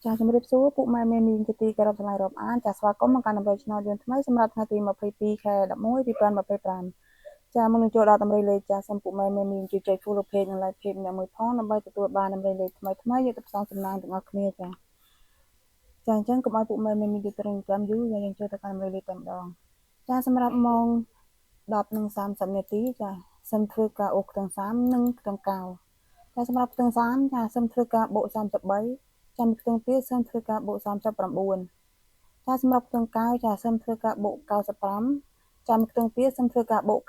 ចាជំរាបសួរពុកម៉ែមេមីងជាទីគោរពស្រឡាញ់រាប់អានចាស្វាគមន៍មកកាន់តម្រុយឆ្នោតយន្តថ្មីសម្រាប់ថ្ងៃទី22ខែ11 2025ចាមុននឹងចូលដល់តម្រុយលេខចាសូមពុកម៉ែមេមីងជួយចុច follow page និង like page អ្នកមួយផងដើម្បីទទួលបានតម្រុយលេខថ្មីថ្មីយកទៅផ្សងសំណាងទាំងអស់គ្នាចាចាអញ្ចឹងកុំឲ្យពុកម៉ែមេមីងយល់ត្រង់ចាំយូរយើងចូលទៅកាន់តម្រុយលេខតែម្ដងចាសម្រាប់ម៉ោង10:30នាទីចាសូមធ្វើការអូសខ្ទង់30និងខ្ទង់9ចាសម្រាប់ខ្ទង់30ចាសូមធ្វើការបូក33ចាំខ្ទង់ទៀតសូមធ្វើការបូក39ចាសម្រាប់ខ្ទង់9ចាសូមធ្វើការបូក95ចាំខ្ទង់ទៀតសូមធ្វើការបូក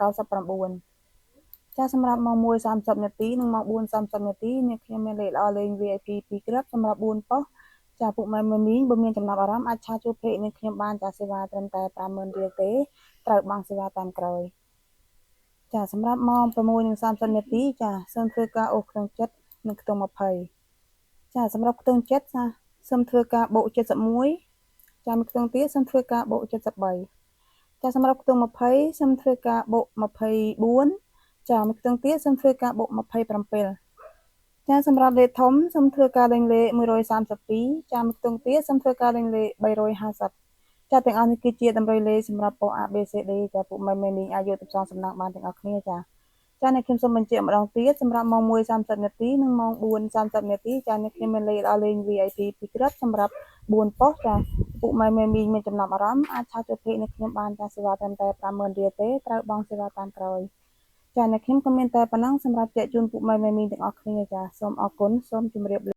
99ចាសម្រាប់ម៉ោង1:30នាទីនិងម៉ោង4:30នាទីអ្នកខ្ញុំមានលេខល្អលេង VIP 2គ្រាប់សម្រាប់4ប៉ុស្តិ៍ចាពុកម៉ែមេមីងបើមានចំណាប់អារម្មណ៍អាច chat ចូល page នេះខ្ញុំបានចាសេវាត្រឹមតែ50000រៀលទេត្រូវបង់សេវាតាមក្រោយចាសម្រាប់ម៉ោង6:30នាទីចាសូមធ្វើការអូសក្នុងចិត្តនិងខ្ទង់20ចាសម្រាប់ខ្ទង់7ចាសូមធ្វើការបូក71ចាំខ្ទង់ទៀតសូមធ្វើការបូក73ចាសម្រាប់ខ្ទង់20សូមធ្វើការបូក24ចាមួយខ្ទង់ទៀតសូមធ្វើការបូក27ចាសម្រាប់លេខធំសូមធ្វើការលេងលេខ132ចាំខ្ទង់ទៀតសូមធ្វើការលេងលេខ350ចាទាំងអស់នេះគឺជាតម្រុយលេខសម្រាប់ប៉ុស្តិ៍ A B C D ចាពួកម៉ែមេមីងអាចយកទៅផ្សងសំណាងបានទាំងអស់គ្នាចាចាអ្នកខ្ញុំសូមបញ្ជាក់ម្ដងទៀតសម្រាប់ម៉ោង1:30នាទីនិងម៉ោង4:30នាទីចាអ្នកខ្ញុំមានលេខដល់លេង VIP ពីរគ្រាប់សម្រាប់4ប៉ុស្តិ៍ចាពួកម៉ែមេមីងមានចំណាប់អារម្មណ៍អាច chat ចូល page នៅខ្ញុំបានចាសេវាត្រឹមតែ50000រៀលទេត្រូវបង់សេវាតាមក្រោយចាអ្នកខ្ញុំក៏មានតែប៉ុណ្ណឹងសម្រាប់ចែកជូនពួកម៉ែមេមីងទាំងអស់គ្នាចាសូមអរគុណសូមជម្រាបលា។